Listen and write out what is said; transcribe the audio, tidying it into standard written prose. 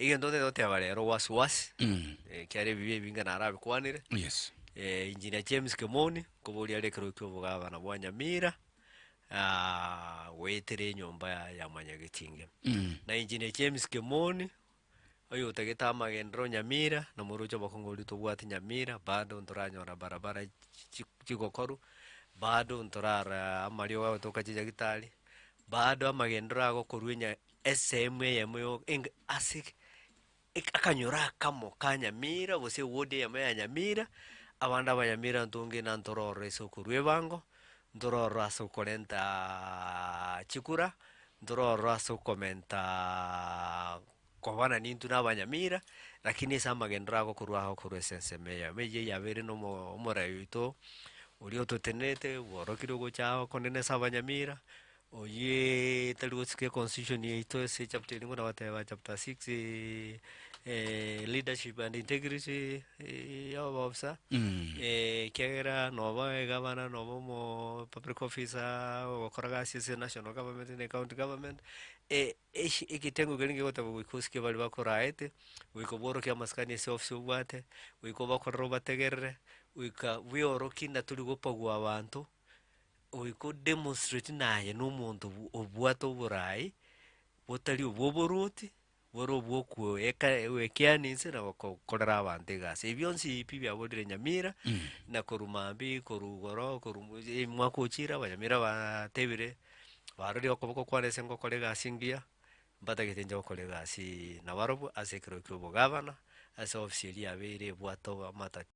Egento ntagete goteba rero wasi wasi, ekiagera ebibe ebinge narabikwanire, Yes. Engineer James Kemoni, nkoboria are ekerogo kia obogabana bwa Nyamira, goetera enyomba ya Mwanyagetinge. Na Engineer James Kemoni, oyotagete amagenderero Nyamira, na moroche obokong'u boria tobwate Nyamira, bado ntoranyora barabara chi- chigokorwa, bado ntorara amariogo agotoka chinyagitari, bado amagenderero agokorwa enya Esehemu eyemo yo eng ase ek akanyoro akamo ka Nyamira gose eward eyemo ya Nyamira, abande abanyamira ntonge na ntororo ase okorwa ebango, ntororo ase okorentaaa chikura, ntororo ase okomentaaa kobana nintwe na abanyamira, lakini ase amagenderero agokorwa agokorwa ase ensemo eyemo eywo yabeire na omo omorai oito, oria ototenerete bworokire ogocha akonene ase abanyamira. Oyio tari gosika econstitution yaito ase echapter eria buna goteba chapter 6 leadership and integrity ya oboofisa, ekiagera noba egavana noba omo public officer ogokora gasi ase national government na ecounty government, eshi egetengo keria nkegoteba goika osike baria bakoraete, goika obworokie amasikani ase ofisi obwate, goika obakorere obategerere, goika bweorokie na tori gopagua abanto. Goika o demonstrate naye na omonto obwate oborai, botari obwa oboruoti, bore obwa okwoeka goekeania inse na gokorera abanto egasi. Ebi bionsi pi biaborire Nyamira, na korwa mambia, korwa igoro, korwa omwaka ochire abanyamira batebire, barorire okoboko kwane ase ngokora egasi engiya, mbatagete inche gokora egasi nabarobwo ase ekero kia obogavana, ase ofisi eria yabeire ebwate amatati.